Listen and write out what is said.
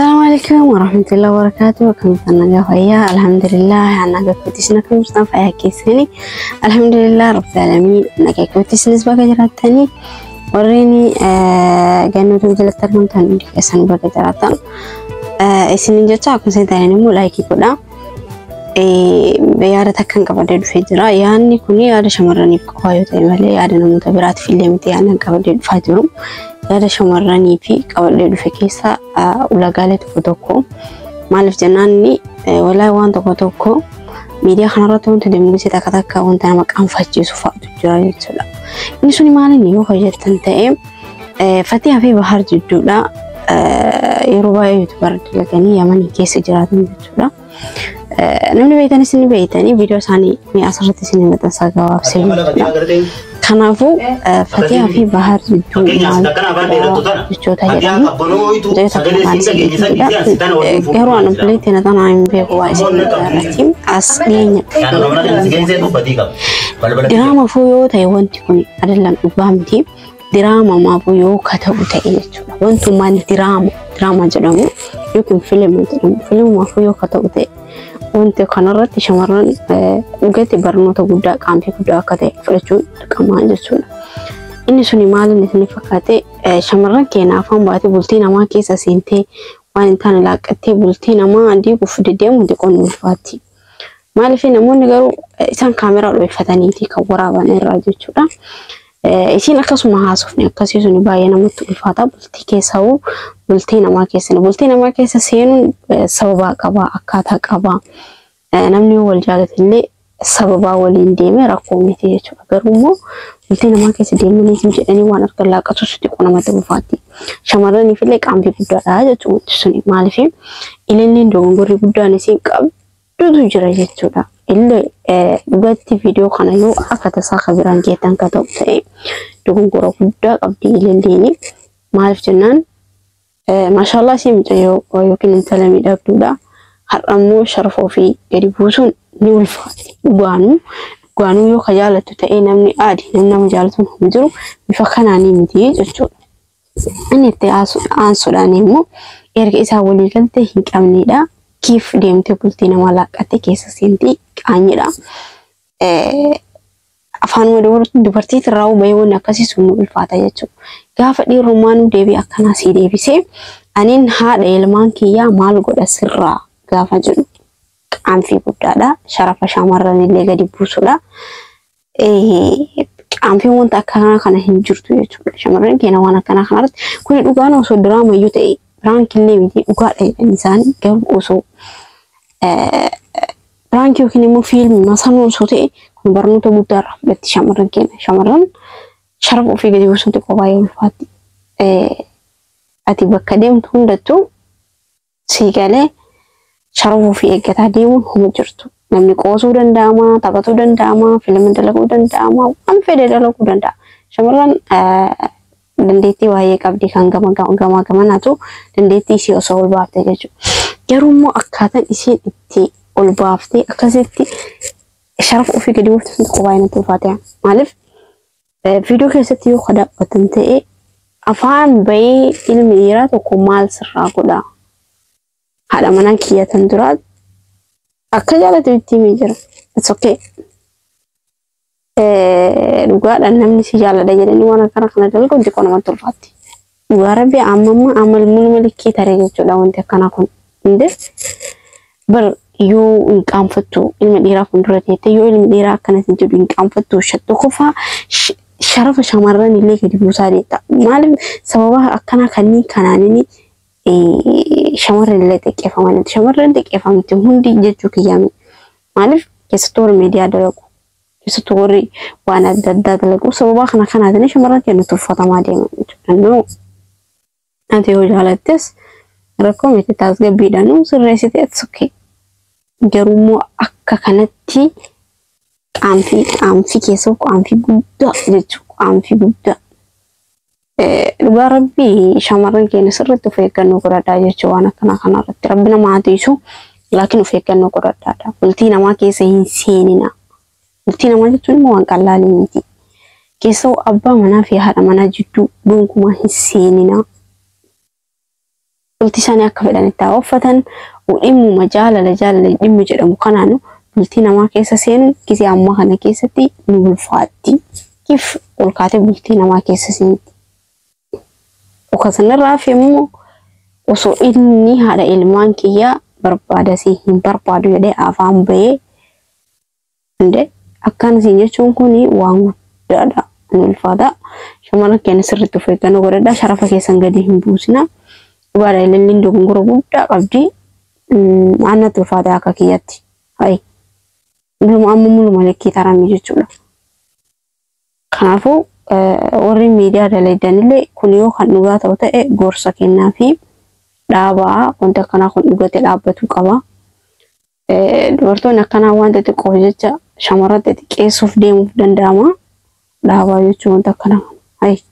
Assalamu alaikum warahmatullahi wabarakatuh. Akkam jirtan, nagaa fayyaa? Alhamdulillah, nagaa kootii. Isin akkam jirtan, fayyaa keessanii? Alhamdulillah rabbil alamin, nagaa kootii. Isinis baga jiraattanii. Warreen gannoota jalatti argamtan hundi keessan baga jiraattan isinin jecha, akkuma isin ta'an immoo like godhaa. Yaada takkan qabadee dhufee jira. Yaadni kun yaada shamarraniif qofaa yoo ta'e malee yaada namoota biraatiif illee miti yaadni qabadee dhufaa jiru. Yaada shamarranii fi qabadee dhufe keessa ulaagaalee tokko tokko, maaliif jennaan, walaa waan tokko tokko miidiyaa kanarratti wanti deemu gisee takka takka wanta nama qaanfachiisu fa'aatu jira jechuudha. Inni suni maaliin yoo hojjettan ta'e, Fatihaa fi Bahar jidduudha. Yeroo baay'ee YouTuber dalaganii Yamanii keessa jiraatan jechuudha. Namni beektanis ni beektanii, viidiyoo isaanii ni asirratti isin maxxansaa gabaabsee jechuudha. Kanaafuu Fatihaa fi Bahar jidduu maal jechoota jedhamu garuu ani obboleettiin tanaa hin beeku, waa isin irratti as dhiyeenya. Diraama fuu yoo ta'e, wanti kun adallam dhugaa miti. Diraama maafuu yoo ka ta'u ta'e jechuudha. Wantummaan diraama diraama jedhamu yookiin fiilmii jedhamu, fiilmii maafuu yoo ka ta'u ta'e, wanti kanarratti shamarran dhugatti barnoota guddaa, qaamfii guddaa akka ta'e fudhachuun dirqamaa jechuudha. Inni suni maaliin isin fakkaate, shamarran keenya afaan baatee bultii namaa keessa seentee waan hin taane laaqqattee bultii namaa diiguuf deddeemuun xiqqoon ulfaatti. Maaliif, namoonni garuu isaan kaameraa dhooffataniiti kan waraaban irraa jechuudha. Isiin akkasuma haasofni akkasii suni baay'ee namatti ulfaata. Bultii keessaa bultii namaa keessa bultii namaa keessa seenuun sababaa qaba, akkaataa qaba. Namni yoo wal jaalate illee sababaa waliin deeme rakkoo miti jechuudha. Garuu immoo bultii namaa keessa deemanii jedhanii waan argan laaqatus xiqqoo namatti ulfaatti. Shamarraniif illee qaamfii guddaadha jechuudha wanti suni. Maaliif, ililliin dogongorri guddaan isiin qabdutu jira jechuudha. Illee dhugatti viidiyoo kana yoo akka tasaa ka biraan geettan ka ta'u ta'e, dogongora guddaa qabdi ililliin. Maaliif jennaan, maashaallah, ishee mucayyoo yookiin intala miidhagduudha. Har'a immoo sharafa ofii gadi buusuun ni ulfaatti. Dhugaanuu dhugaanuu yoo ka jaalattu ta'e, namni aadi namni nama jaalatu hin jiru bifa kanaanii miti jechuudha. Inni itti aansuudhaan immoo erga isaa walii galtee hin qabnedha. Kiif deemtee bultii namaa laaqqattee keessa seentii qaanyidha. Afaanuma dubartii irraa bahee wanni akkasii sun nu ulfaata jechuudha. Gaafa dhiirummaan deebii akkanaa sii deebisee, "Aniin haadha ilmaan kiyyaa maal godha sirraa?" gaafa jedhu qaanfii guddaadha. Sharafa shamarran illee gadi buusudha. Qaanfiin wanta akkanaa kana hin jirtu jechuudha. Shamarran keenya waan akkanaa kanarratti kuni dhugaan osoo diraamayyuu ta'e, prankillee miti, dhugaadha jedhan isaan, garuu osoo prankii yookiin immoo fiilmii masanuu osoo ta'e, kun barnoota guddaa irraa fudhatti shamarran keenya. Shamarran sharafa ofii gadi buusuun xiqqoo baay'ee ulfaatti. Ati bakka deemtu hundattuu sii galee sharafa ofii eeggataa deemuun homa jirtu. Namni qoosuu danda'ama, taphatuu danda'ama, fiilmii dalaguu danda'ama, waan fedhe dalaguu danda'a. Shamarran dandeettii baay'ee qabdi, kan gama gama gamanaatu dandeettii ishee osoo ol baafte jechuudha. Garuu immoo akkaataan isheen itti ol baaftee akkasitti sharafa ofii gadi buufte sun xiqqoo baay'ee natti ulfaate. Maaliif, viidiyoo keessatti yoo daawwatan ta'e, afaan bahee ilmi dhiiraa tokko maal sirraa godha? Haadha manaa kiyyatan duraa akka jaalatu itti himee jira. It's okay. Dhugaadhaan namni si jaalladha jedhanii waan akkana kana dalagu xiqqoo namatti ulfaatti. Dhugaa rabbi, amma amma amal muluma likkii taree jechuudha wanti akkanaa kun. Inde bar yoo hin qaanfattu, ilma dhiiraa fuuldura teettee yoo ilmi dhiiraa akkanatti jedhu hin qaanfattu, tokkoffaa sharafa shamarran illee gadi buusaa deetta. Maaliif, sababa akkanaa kanneen kanaaniin shamarran illee xiqqeeffaman. Shamarran xiqqeeffamti hundi jechuu kiyyaami. Maaliif, keessattuu warri miidiyaa dalagu, keessattuu warri waan adda addaa dalagu, sababa kana kanaatiin shamarran keenya tuffatamaa deeman jechuudha. Ati yoo jaalattes rakkoo miti, tasgabbiidhaan sirreessite, it's okay. Garuu immoo akka kanatti qaanfii qaanfii keessa qaanfii guddaa jechuudha, qaanfii guddaa. Dhugaa rabbii, shamarran keenya sirriitti of eeggannoo godhadhaa jechuudha waan akkanaa kanarratti. Rabbi nama haa tiisu, laakiin of eeggannoo godhadhaadha. Bultii namaa keessa hin seenina. Bultii namaa jechuun immoo waan qallaalii miti. Keessoo abbaa manaa fi haadha manaa jidduu gonkumaa hin seenina. Bultii isaanii akka fedhanitti haa uffatan. Dhimmuma jaalala jaalala dhimmi jedhamu kanaan bultii namaa keessa seenuun gisee ammaa kana keessatti ni ulfaatti. Kif ol kaatee bultii namaa keessa seenti. Oka sanarraa hafe immoo osoo inni haadha ilmaan kiyyaa barbaada si hin barbaadu jedhee afaan bahee hundee akkana siin jechuun kun waan guddaadha. Ni ulfaata. Shamarran keenya sirriitti of eeggannoo godhadhaa. Sharafa keessan gadi hin buusina. Dhugaadha, ililliin dogongora guddaa qabdi. Annatti ulfaata akka kiyyatti. Hayi. Muluma amma muluma likkii tarame jechuudha. Kanaafuu warri miidiyaa dalaganillee kun yoo kan dhugaa ta'u ta'e gorsa kennaa fi dhaabaa, wanta akkanaa kun dhugate dhaabbatu qaba. Dubartoonni akkanaa wanta xiqqoof jecha shamarran xixiqqeessuuf deemuuf danda'ama. Dhaabaa jechuun wanta akkanaa. Hayi.